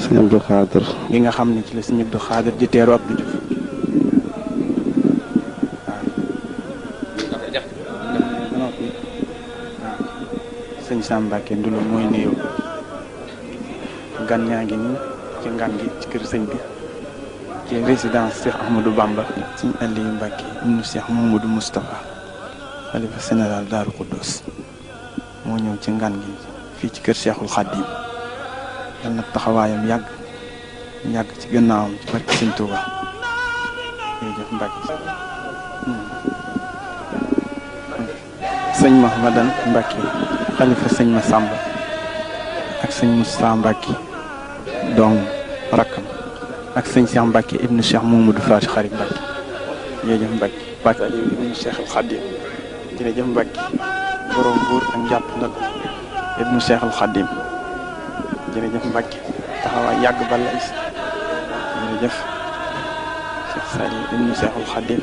sëñ Abdou Khadir gi nga xam ne ci la sëñ Abdou Khadir di teeru Abdou Diouf waaw sëñ Sam Mbacke Ndulo mooy nuyoo gan ñaa ngi nii ci ngan gi ci kër sëñ bi ci résidence Cheikh Ahmadou Bamba sëñ Aliou Mbacke ibnu Cheikh Mouhamadou Moustapha xalifa général Daaru Khoudoss moo ñëw ci ngan gi fii ci kër Cheikhul Khadim yal na taxawaayam yàgg ci gannaawam ci barke sëñ Touba jërëjëf Mbacke sëñ Mahmadan Mbacke xalifa sëñ Massamba ak sëñ Moustapha Mbacke doom rakkam ak sëñ Cheikh Mbacke ibnu Cheikh Mouhamadou Fati Xari Mbacke jërëjëf Mbacke Mbacke Aliou ibnu Cheikhul Khadim jërëjëf Mbacke borom buur ak njàpp ndal ibnu Cheikhul Khadim jërëjëf Mbacke taxawaay yàgg balay si jërëjëf Cheikh Saliou ibnu Cheikhul Khadim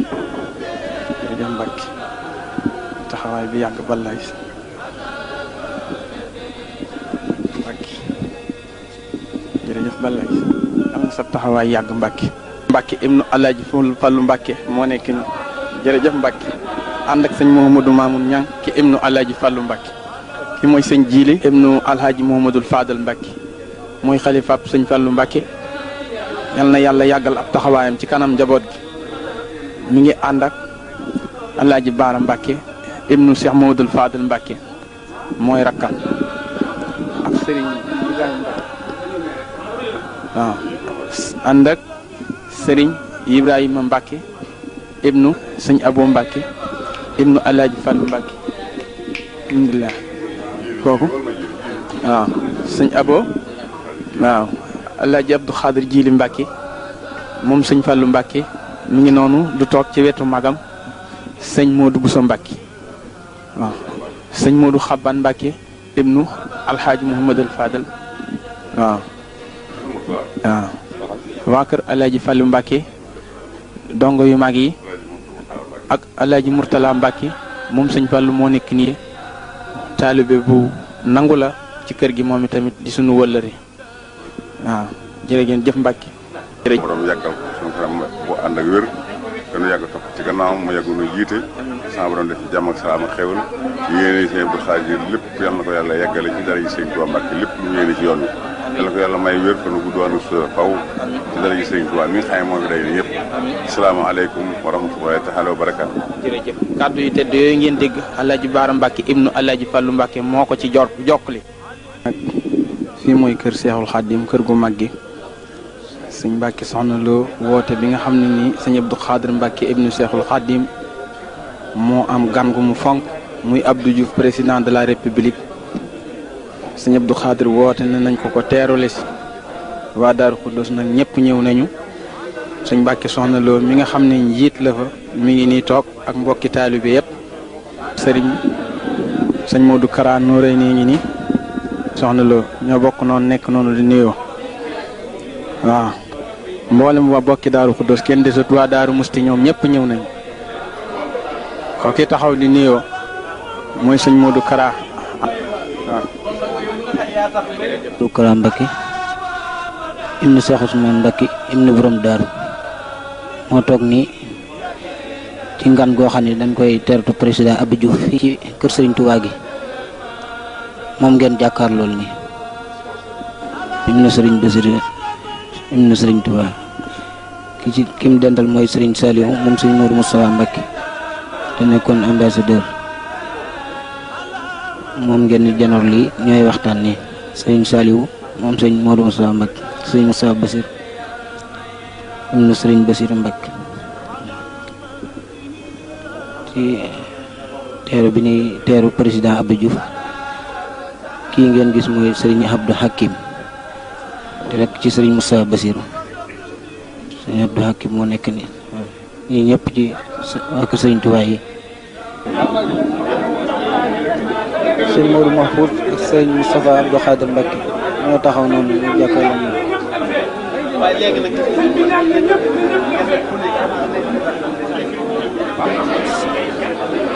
jërëjëf Mbacke taxawaay bi yàgg balay si Mbacke jërëjëf balay si am na sa taxawaay yàgg Mbacke Mbacke ibnu Alaaji Fallu Mbacke moo nekk ni jërëjëf Mbacke ànd ak sëñ Mouhamadou Mamoun Niang ki ibnu Alaaji Fallu Mbacke ki mooy sëñ Jiili ibnu Alhaaji Mouhamadul Fadal Mbacke mooy xalifaab sëñ Fallu Mbacke yal na yàlla yàggal ab taxawaayam ci kanam njaboot gi mi ngi ànd ak Alaaji Baara Mbacke ibnu Cheikh Mouhamadul Fadal Mbacke mooy rakkam ak sëriñ Ibrahima Mbacke waaw ànd ak sëriñ Ibrahima Mbacke ibnu sëñ Abo Mbacke ibnu Alaaji Fallu Mbacke alhamdulilah kooku waaw sëñ Abo waaw Alaaji Abdou Khadir Jili Mbacke moom sëñ Fallu Mbacke mu ngi noonu du toog ci wetu magam sëñ Modou Bousso Mbacke waaw sëñ Modou Xaban Mbacke ibnu Alhaaji Mouhamadul Fadal waaw waaw waa kër Alaaji Fallu Mbacke dongo yu mag yi ak Alaaji Murtala Mbacke moom sëñ Fallu moo nekk nii taalibe bu nangu la ci kër gi moom itamit di sunu wëllëri waaw jërë ngeen jëf Mbacke jërëjëf borom yàggal ko sunu kanam bu ànd ak wér gënu yàgg topp ci gannaawam mu yàgg nu jiite sama borom def ci jàmm ak salaam ak xéwal yéene sëñ Abdou Khadir lépp yal na ko yàlla yàggale ci dara yi sëñ Touba Mbacke lépp lu yéene ci yoon wi yal na ko yàlla may wér kon gudd wàllu sa faw ci dara yi sëñ Touba mi nga xam ne moo fi day ni ñëpp asalaamaaleykum wa rahmatullahi taala wa barakaatu jërëjëf kàddu yu tedd yooyu ngeen dégg Alaaji Baara Mbacke ibnu Alaaji Fallu Mbacke moo ko ci jokkali fii mooy kër Cheikhul Khadim kër gu mag gi sëñ Mbacke soxna loo woote bi nga xam ne nii sëñ Abdou Khadir Mbacke ibnu Cheikhul Khadim moo am gan gu mu fonk muy Abdou Diouf président de la république sëñ Abdou Khadir woote ne nañ ko teerule si waa Daaru Khoudoss nag ñëpp ñëw nañu sëñ Mbacke soxna loo mi nga xam ne njiit la fa mi ngi nii toog ak mbokki taalibe yëpp sëñ Modou Kara Nooré nii ngi nii soxna loo ñoo bokk noonu nekk noonu di nuyoo waaw mboolem waa bokki Daaru Khoudoss kenn desut waa Daaru Musti ñoom ñëpp ñëw nañu kooki taxaw di nuyoo mooy sëñ Modou Kara waaw. Modou Kara Mbacke ibnu Cheikh Ousmane Mbacke ibnu borom Daaru moo toog nii ci ngan goo xam ne dañ koy teertu président Abdou Diouf fii ci kër Serigne Touba gi moom ngeen jàkkaar lool nii ibnu Serigne Bassirou ibnu Serigne Touba ki mu dendal mooy Serigne Saliou moom Serigne Modou Moustapha Mbacke te nekkoon ambassadeur moom ngeen di janoor lii ñooy waxtaan nii Serigne Saliou moom Serigne Modou Moustapha Mbacke Serigne Moustapha Bassir ibnu Serigne Bassirou Mbacke ci teeru bi ni teeru président Abdou Diouf kii ngeen gis mooy Serigne Abdou Hakim te rek ci Serigne Moustapha Bassirou Serigne Abdou Hakim moo nekk nii ñii ñëpp ci waa kër Serigne Touba yi Serigne Modou Mahfouz ak Serigne Moustapha Abdou Khadir Mbacke ñoo taxaw noonu ñu jàkkaarloo moom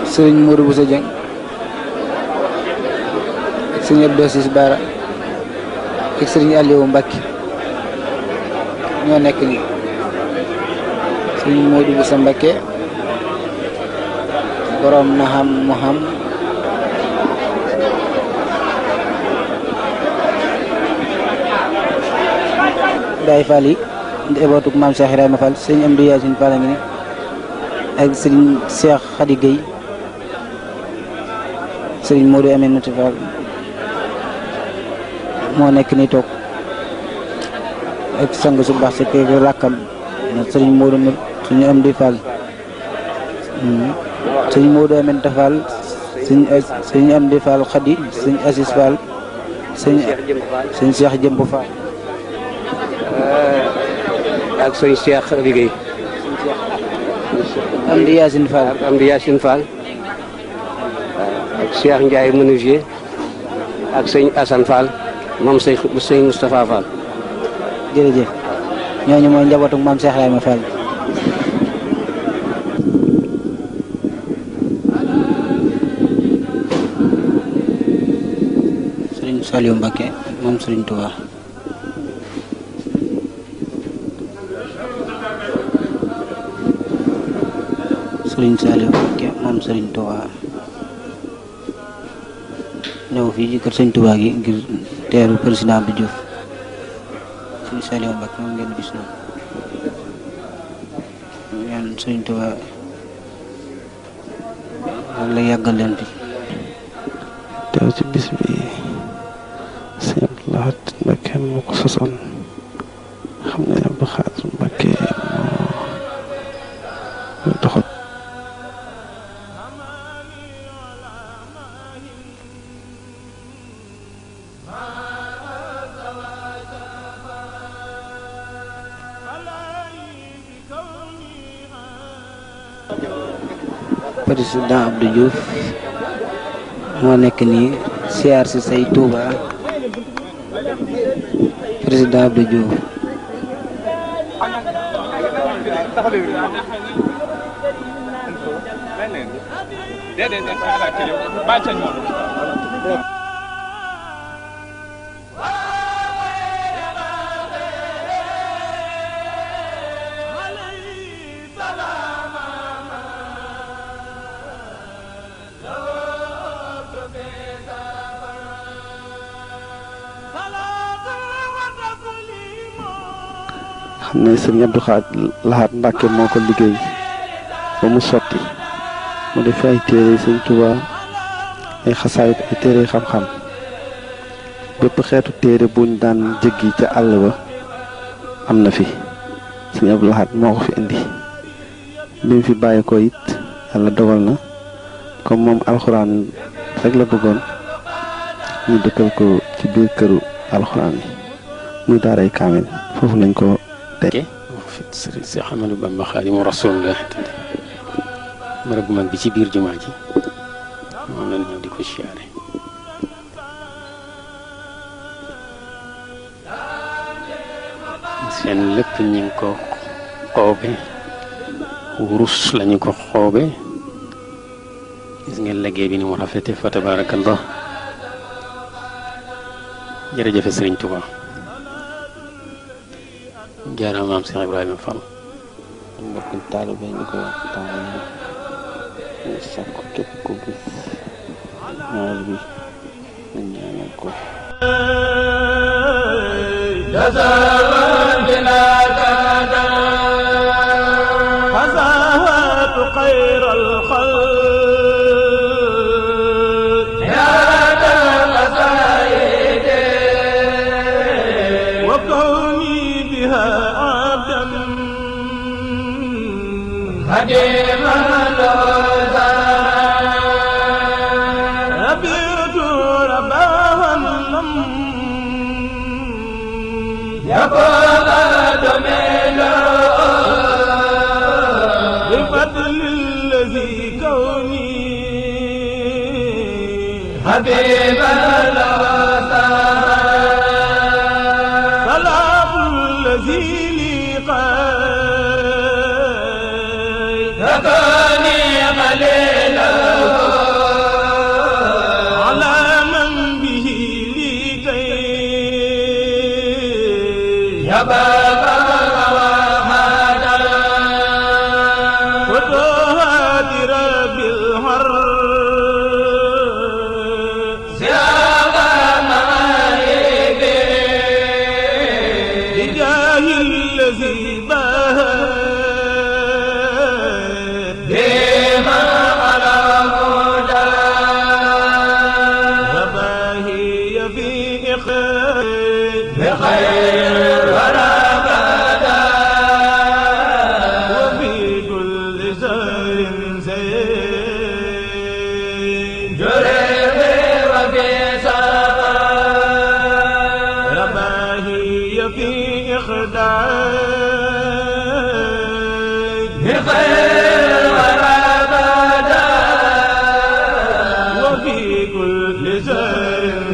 Serigne Modou Bousso Dieng ak Serigne Abdou Assis Bara ak Serigne Aliou Mbacke ñoo nekk nii sëñ Modou Boussa Mbacké borom na xam mu xam Baye Fall yi njabootu maam Cheikh Ibrahima Fall sëñ Amdi Yacine Fall a ngi ni ak sëñ Cheikh Khady Gueye sëñ Modou Amine Mati Fall moo nekk ni toog ak sang su baax si kër rakkam sëñ Modou sëñ Amdi Fall sëñ Modou Amine Fall sëñ Amdi Fall Khady sëñ Assis Fall sëñ Cheikh Jëmb Fall ak sëñ Cheikh Liggéey Amdi Yacine Fall ak Amdi Yacine Fall ak Cheikh Ndiaye menuisier ak sëñ Assane Fall moom sëñ Moustapha Fall. jërëjëf ñooñu mooy njabootu maam Cheikh Ibrahima Fall. Serigne Saliou Mbacké moom Serigne Touba. Serigne Saliou Mbacké moom Serigne Touba ñëw fii ci kër Serigne Touba gi ngir teeru président Abdou Diouf Serigne Saliou Mbacké moom ngeen gis noonu ñaan Serigne Touba la yàggal leen fi teew ci bis bi Sëñ Abdou Lahad Mbacké moo ko sosoon xam ne Abdou Khadre Mbacké moo doxal président Abdou Diouf moo nekk nii siyaar si say Touba président Abdou Diouf xam ne Sëñ Abdou Lahad Mbacké moo ko liggéey ba mu sotti mu def ay téere Sëñ Tuubaa ay xasaayit ay téere xam-xam bépp xeetu téere buñ daan jéggi ca àll ba am na fi Sëñ Abdou Lahad moo ko fi indi bi mu fi bàyyi ko it yàlla dogal na comme moom alxuraan rek la bëggoon ñu dëkkal ko ci biir këru alxuraan yi muy daaray kaamil foofu lañ ko teg fit sëriñ Cheikh Ahmadou Bamba Xaadimu Rasuul la barab bu mag bi ci biir jumaa ji moom lañ ñëw di ko siyaare seen lépp ñi ngi ko xoobe wurus lañu ko xoobe gis ngeen liggéey bi ni mu rafete fa tabarakallah jërëjëfe sëriñ Touba jaaraama maam Cheikh Ibrahima Fall mbokk taalibe ñu koy waxtaan ñu sàkku képp ku gis ñaar bi ñu ñaanal ko ya لزين